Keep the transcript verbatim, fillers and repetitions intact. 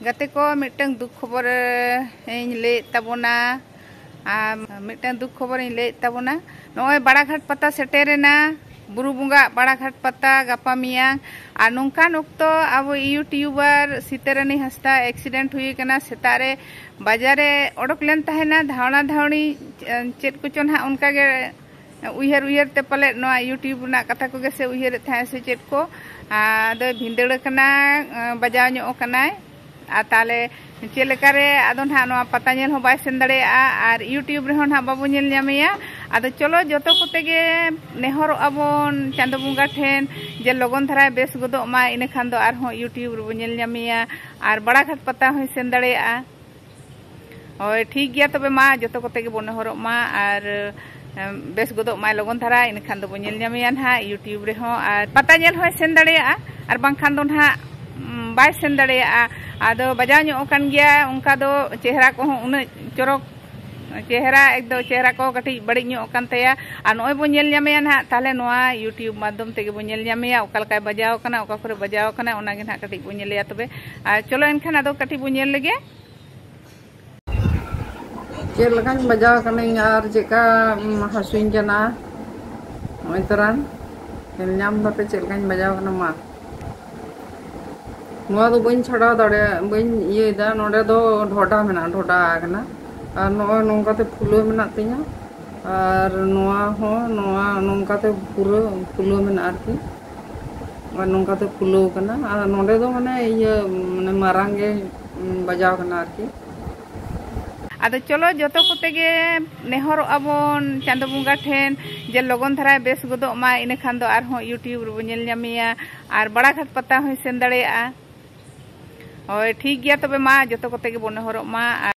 ᱜᱟᱛᱮ ᱠᱚ, ᱢᱤᱫᱴᱟᱝ ᱫᱩᱠ ᱠᱷᱚᱵᱚᱨ, ᱮ, ᱤᱧ ᱞᱟᱹᱭᱮᱫ ᱛᱟᱵᱚᱱᱟ᱾ ᱟᱨ ᱢᱤᱫᱴᱟᱝ ᱫᱩᱠ ᱠᱷᱚᱵᱚᱨᱤᱧ ᱞᱟᱹᱭᱮᱫ ᱛᱟᱵᱚᱱᱟ᱾ ᱱᱚᱜᱼᱚᱭ ᱵᱟᱲᱟᱜᱷᱟᱴ ᱯᱟᱛᱟ ᱥᱮᱴᱮᱨᱮᱱᱟ, ᱵᱩᱨᱩ ᱵᱚᱸᱜᱟ ᱵᱟᱲᱟᱜᱷᱟᱴ ᱯᱟᱛᱟ ᱜᱟᱯᱟ ᱢᱮᱭᱟᱝ᱾ ᱟᱨ ᱱᱚᱝᱠᱟᱱ ᱚᱠᱛᱚ ᱟᱵᱚ YouTuber ᱥᱤᱛᱟᱹᱨᱟᱱᱤ ᱦᱟᱸᱥᱫᱟ accident ᱦᱩᱭ ᱟᱠᱟᱱᱟ᱾ ᱥᱮᱛᱟᱜ ᱨᱮ ᱵᱟᱡᱟᱨ ᱨᱮ ᱚᱰᱚᱠ ᱞᱮᱱ ᱛᱟᱦᱮᱱᱟ, ᱫᱷᱟᱣᱲᱟ ᱫᱷᱟᱣᱲᱤ, ᱮ, ᱪᱮᱫ ᱠᱚᱪᱚ ᱱᱟᱦᱟᱜ ᱚᱱᱠᱟ ᱜᱮ ᱩᱭᱦᱟᱹᱨ ᱩᱭᱦᱟᱹᱨ ᱛᱮ ᱯᱟᱞᱮᱫ ᱱᱚᱣᱟ YouTube ᱨᱮᱱᱟᱜ ᱠᱟᱛᱷᱟ ᱠᱚᱜᱮ ᱥᱮ ᱩᱭᱦᱟᱹᱨᱮᱫ ᱛᱟᱦᱮᱸᱫ ᱥᱮ ᱪᱮᱫ ᱠᱚ, ᱟᱫᱚᱭ ᱵᱷᱤᱸᱫᱟᱹᱲ ᱟᱠᱟᱱᱟ, ᱵᱟᱡᱟᱣ ᱧᱚᱜ ᱟᱠᱟᱱᱟᱭ᱾ ᱟᱨ ᱛᱟᱦᱞᱮ ᱪᱮᱫ ᱞᱮᱠᱟᱨᱮ ᱟᱫᱚ ᱱᱟᱦᱟᱜ ᱱᱚᱣᱟ ᱯᱟᱛᱟ ᱧᱮᱞ ᱦᱚᱸ ᱵᱟᱭ ᱥᱮᱱ ᱫᱟᱲᱮᱭᱟᱜᱼᱟ, ᱟᱨ YouTube ᱨᱮᱦᱚᱸ ᱱᱟᱦᱟᱜ ᱵᱟᱵᱚ ᱧᱮᱞ ᱧᱟᱢᱮᱭᱟ᱾ ᱟᱫᱚ ᱪᱚᱞᱚ, ᱡᱚᱛᱚ ᱠᱚᱛᱮ ᱜᱮ ᱱᱮᱦᱚᱨᱚᱜ ᱟᱵᱚᱱ ᱪᱟᱸᱫᱚ ᱵᱚᱸᱜᱟ ᱴᱷᱮᱱ, ᱡᱮ ᱞᱚᱜᱚᱱ ᱫᱷᱟᱨᱟᱭ ᱵᱮᱥ ᱜᱚᱫᱚᱜ ᱢᱟ, ᱤᱱᱟᱹ ᱠᱷᱟᱱ ᱫᱚ ᱟᱨᱦᱚᱸ YouTube ᱨᱮᱵᱚ ᱧᱮᱞ ᱧᱟᱢᱮᱭᱟ, ᱟᱨ ᱵᱟᱲᱟᱜᱷᱟᱴ ᱯᱟᱛᱟ ᱦᱚᱸᱭ ᱥᱮᱱ ᱫᱟᱲᱮᱭᱟᱜᱼᱟ᱾ ᱦᱳᱭ, ᱴᱷᱤᱠ ᱜᱮᱭᱟ ᱛᱚᱵᱮ, ᱢᱟ ᱡᱚᱛᱚ ᱠᱚᱛᱮ ᱜᱮᱵᱚᱱ ᱱᱮᱦᱚᱨᱚᱜ ᱢᱟ, ᱟᱨ, ᱮᱢ, ᱵᱮᱥ ᱜᱚᱫᱚᱜ ᱢᱟᱭ ᱞᱚᱜᱚᱱ ᱫᱷᱟᱨᱟ, ᱤᱱᱟᱹᱠᱷᱟᱱ ᱫᱚᱵᱚᱱ ᱧᱮᱞ ᱧᱟᱢᱮᱭᱟ ᱱᱟᱦᱟᱜ YouTube ᱨᱮᱦᱚᱸ, ᱟᱨ ᱯᱟᱛᱟ ᱧᱮᱞ ᱦᱚᱸᱭ ᱥᱮᱱ ᱫᱟᱲᱮᱭᱟᱜᱼᱟ, ᱟᱨ ᱵᱟᱝᱠᱷᱟᱱ ᱫᱚ ᱱᱟᱦᱟᱜ, ᱩᱢ, ᱵᱟᱭ ᱥᱮᱱ ᱫᱟᱲᱮᱭᱟᱜᱼᱟ᱾ ᱟᱫᱚ ᱵᱟᱡᱟᱣ ᱧᱚᱜ ᱟᱠᱟᱱ ᱜᱮᱭᱟ, ᱚᱱᱠᱟ ᱫᱚ ᱪᱮᱦᱨᱟ ᱠᱚᱦᱚᱸ ᱩᱱᱟᱹᱜ ᱪᱚᱨᱚᱠ ᱪᱮᱦᱨᱟ, ᱮᱠᱫᱚᱢ ᱪᱮᱦᱨᱟ ᱠᱚ ᱠᱟᱹᱴᱤᱡ ᱵᱟᱹᱲᱤᱡ ᱧᱚᱜ ᱟᱠᱟᱱ ᱛᱟᱭᱟ᱾ ᱟᱨ ᱱᱚᱜᱼᱚᱭ ᱵᱚᱱ ᱧᱮᱞ ᱧᱟᱢᱮᱭᱟ ᱱᱟᱦᱟᱜ, ᱛᱟᱦᱞᱮ ᱱᱚᱣᱟ YouTube ᱢᱟᱫᱽᱫᱷᱚᱢ ᱛᱮᱜᱮ ᱵᱚᱱ ᱧᱮᱞ ᱧᱟᱢᱮᱭᱟ, ᱚᱠᱟ ᱞᱮᱠᱟᱭ ᱵᱟᱡᱟᱣ ᱟᱠᱟᱱᱟ, ᱚᱠᱟ ᱠᱚᱨᱮ ᱵᱟᱡᱟᱣ ᱟᱠᱟᱱᱟ, ᱚᱱᱟ ᱜᱮ ᱱᱟᱦᱟᱜ ᱠᱟᱹᱴᱤᱡ ᱵᱚᱱ ᱧᱮᱞᱮᱭᱟ ᱛᱚᱵᱮ᱾ ᱟᱨ ᱪᱚᱞᱚ ᱮᱱᱠᱷᱟᱱ ᱟᱫᱚ ᱠᱟᱹᱴᱤᱡ ᱵᱚᱱ ᱧᱮᱞ ᱞᱮᱜᱮ᱾ ᱪᱮᱫ ᱞᱮᱠᱟᱧ ᱵᱟᱡᱟᱣ ᱠᱟᱹᱱᱟᱹᱧ ᱟᱨ ᱪᱮᱫᱠᱟ, ᱩᱢ, ᱦᱟᱹᱥᱩᱧ ᱠᱟᱱᱟ᱾ ᱱᱚᱜᱼᱚᱭ ᱛᱚᱨᱟᱱ ᱧᱮᱞ ᱧᱟᱢ ᱫᱟᱯᱮ ᱪᱮᱫ ᱞᱮᱠᱟᱧ ᱵᱟᱡᱟᱣ ᱠᱟᱱᱟ᱾ ᱢᱟ, ᱱᱚᱣᱟ ᱫᱚ ᱵᱟᱹᱧ ᱪᱷᱟᱰᱟᱣ ᱫᱟᱲᱮᱭᱟᱜᱼᱟ, ᱵᱟᱹᱧ ᱤᱭᱟᱹᱭᱮᱫᱟ᱾ ᱱᱚᱰᱮ ᱫᱚ ᱰᱷᱚᱰᱟ ᱢᱮᱱᱟᱜᱼᱟ, ᱰᱷᱚᱰᱟ ᱟᱠᱟᱱᱟ᱾ ᱟᱨ ᱱᱚᱜᱼᱚᱭ ᱱᱚᱝᱠᱟᱛᱮ ᱯᱷᱩᱞᱟᱹᱣ ᱢᱮᱱᱟᱜ ᱛᱤᱧᱟ᱾ ᱟᱨ ᱱᱚᱣᱟ ᱦᱚᱸ, ᱱᱚᱣᱟ ᱱᱚᱝᱠᱟᱛᱮ ᱯᱩᱨᱟᱹ ᱯᱷᱩᱞᱟᱹᱣ ᱢᱮᱱᱟᱜᱼᱟ ᱟᱨᱠᱤ᱾ ᱟᱨ ᱱᱚᱝᱠᱟᱛᱮ ᱯᱷᱩᱞᱟᱹᱣ ᱠᱟᱱᱟ᱾ ᱟᱨ ᱱᱚᱰᱮ ᱫᱚ ᱢᱟᱱᱮ ᱤᱭᱟᱹ, ᱢᱟᱱᱮ ᱢᱟᱨᱟᱝ ᱜᱮ, ᱩᱢ, ᱵᱟᱡᱟᱣ ᱠᱟᱱᱟ ᱟᱨᱠᱤ᱾ ᱟᱫᱚ ᱪᱚᱞᱚ, ᱡᱚᱛᱚ ᱠᱚᱛᱮ ᱜᱮ ᱱᱮᱦᱚᱨᱚᱜ ᱟᱵᱚᱱ ᱪᱟᱸᱫᱚ ᱵᱚᱸᱜᱟ ᱴᱷᱮᱱ, ᱡᱮ ᱞᱚᱜᱚᱱ ᱫᱷᱟᱨᱟᱭ ᱵᱮᱥ ᱜᱚᱫᱚᱜ ᱢᱟ, ᱤᱱᱟᱹᱠᱷᱟᱱ ᱫᱚ ᱟᱨᱦᱚᱸ YouTube ᱨᱮᱵᱚᱱ ᱧᱮᱞ ᱧᱟᱢᱮᱭᱟ, ᱟᱨ ᱵᱟᱲᱟᱜᱷᱟᱴ ᱯᱟᱛᱟ ᱦᱚᱸᱭ ᱥᱮᱱ ᱫᱟᱲᱮᱭᱟᱜᱼᱟ᱾ ᱦᱳᱭ, ᱴᱷᱤᱠ ᱜᱮᱭᱟ ᱛᱚᱵᱮ, ᱢᱟ ᱡᱚᱛᱚ ᱠᱚᱛᱮ ᱜᱮᱵᱚᱱ ᱱᱮᱦᱚᱨᱚᱜ ᱢᱟ᱾